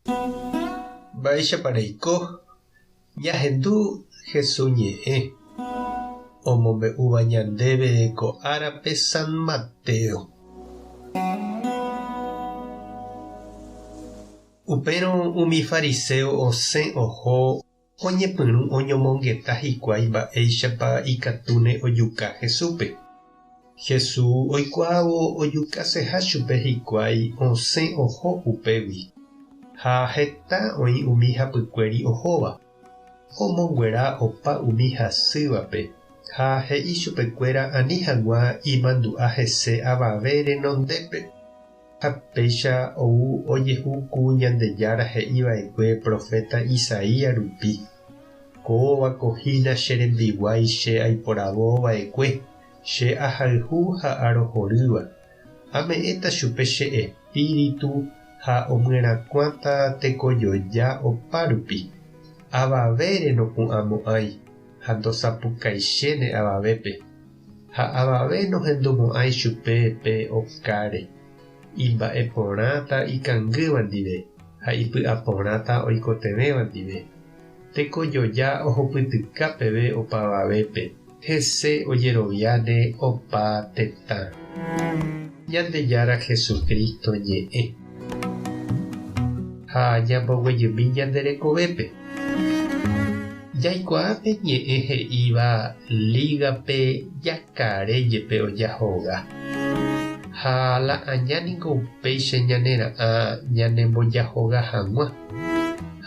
Mba'éichapa reiko? Ñahendu Hesu ñe'ẽ omombe'úva ñandéve ko árape San Mateo. Upérõ umi fariséo osẽ oho oñepyrũ oñomongeta hikuái mba'éichapa ikatúne ojuka Jesúspe. Jesús oikuaávo ojukaseha chupe hikuái osẽ oho upégui, ha heta oĩ umi hapykuéri ohóva, omonguera opa umi hasývape ha he'i chupekuéra ani hag̃ua imandu'a hese avave renondépe. Ha péicha ou ojehu ku Ñandejára he'i va'ekue proféta Isaías rupi, Kóva ko hína che rembiguái che aiporavo va'ekue, che ahayhu ha arohorýva. Ame'ẽta chupe che espíritu ha omyerakuãta tekojoja opa rupi. Avavére nopu'ãmo'ãi ha ndosapukaichéne avavépe. Ha avave nohendumo'ãi chupe pe okáre. Imba'e porãta ikangýva ndive ha ipy'a porãta oikotevẽva ndive. Tekojoja ohupytyka peve opavavépe, hese ojeroviáne opa tetã. Ñandejára Jesucristo ñe'ẽ. Ha ñamboguejymi ñande rekovépe. Jaikuaa pe ñe'ẽ he'íva lígape jakare jepe ojahoga. Ha la aña ningo upéicha ñanera'ã ñanembojahoga hag̃ua.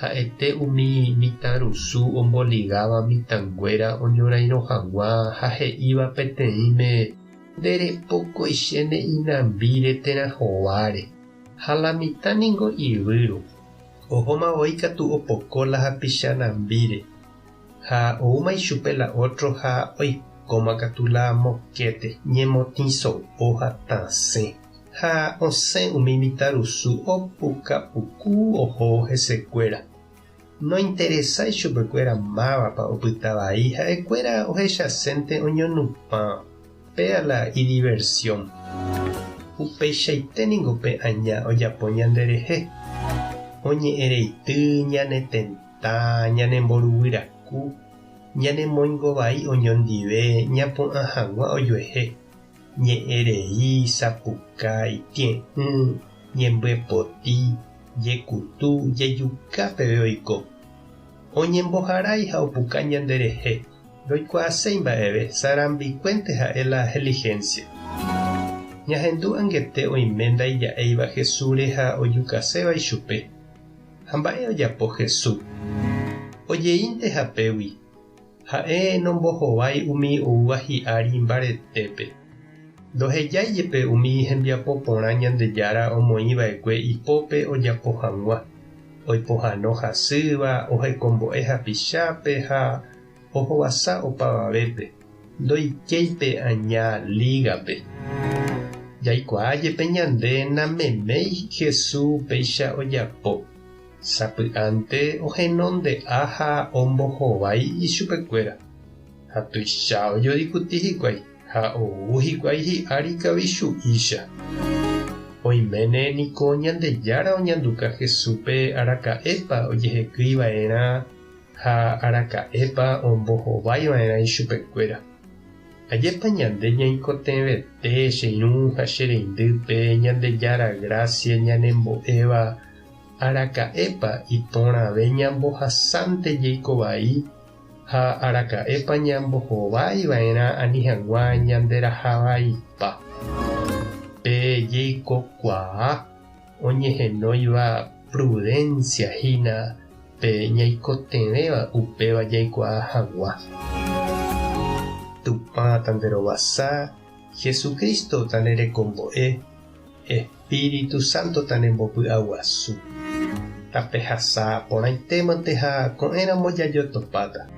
Ha'ete umi mitãrusu omboligáva mitãnguéra oñorairõ hag̃ua ha he'íva peteĩme nderepokoichéne inambíre térã hováre. Ha la mitã ningo ivýro. Ohóma voi katu opoko la hapicha nambíre, ha oúma ichupe la ótro ha oikóma katu la mokéte, ñemotĩ so'o ha tasẽ. Ha osẽ umi mitãrusu opuka puku oho hesekuéra. Nointeresái chupekuéra mávapa opyta vai, ha'ekuéra ohechasénte oñonupã. Péa la idiversión. Upeichaite ningo pe aña ojapo ñanderehe. Oñe'ẽreity ñane tenta, ñanemboruguy raku, ñanemoingovai oñondive ñapu'ã hag̃ua ojuehe, ñe'ẽrei, sapukái, tie'ỹ, ñembyepoti, jekutu, jejuka peve oiko. Oñemboharái ha opuka ñanderehe. Ndoikuaaséi mba'eve, sarambikuénte ha'e la helihénsia. Ñahendu angete oime ndaija'éiva Jesúsre ha ojukaséva ichupe. Ha mba'e ojapo Jesús? Ojeínte hapégui. Ha'e nombohovái umi oúva hi'ári mbaretépe. Ndohejái jepe umi hembiapo porã Ñandejára omoĩ va'ekue ipópe ojapo hag̃ua. Oipohãno hasýva, ohekombo'e hapichápe ha ohovasa opavavépe, ndoikéi pe aña lígape. Jaikuaa jepe ñande nameméi Jesús péicha ojapo. Sapy'ánte ohenonde'a ha ombohovái ichupekuéra. Ha tuicha ojodikuti hikuái. Ha ou hikuái hi'ári kavichu'ícha. Oiméne niko Ñandejára oñanduka Jesúspe araka'épa ojehekýi va'erã ha araka'épa ombohovái va'erã ichupekuéra. Ajépa ñande ñaikotevẽte che irũ ha che reindýpe Ñandejára grásia ñanembo'éva araka'épa iporãve ñambohasánte jeiko vai Ha araka'épa ñambohovái va'erã ani hag̃ua ñanderahavaipa? Pe jeikokuaa oñehenóiva prudencia hína pe ñaikotevẽva upéva jaikuaa hag̃ua. Tupã tanderovasa, Jesucristo tanerekombo'e, Espíritu Santo tanembopy'aguasu. Tapehasa porãitémante ha ko'ẽramo jajotopáta.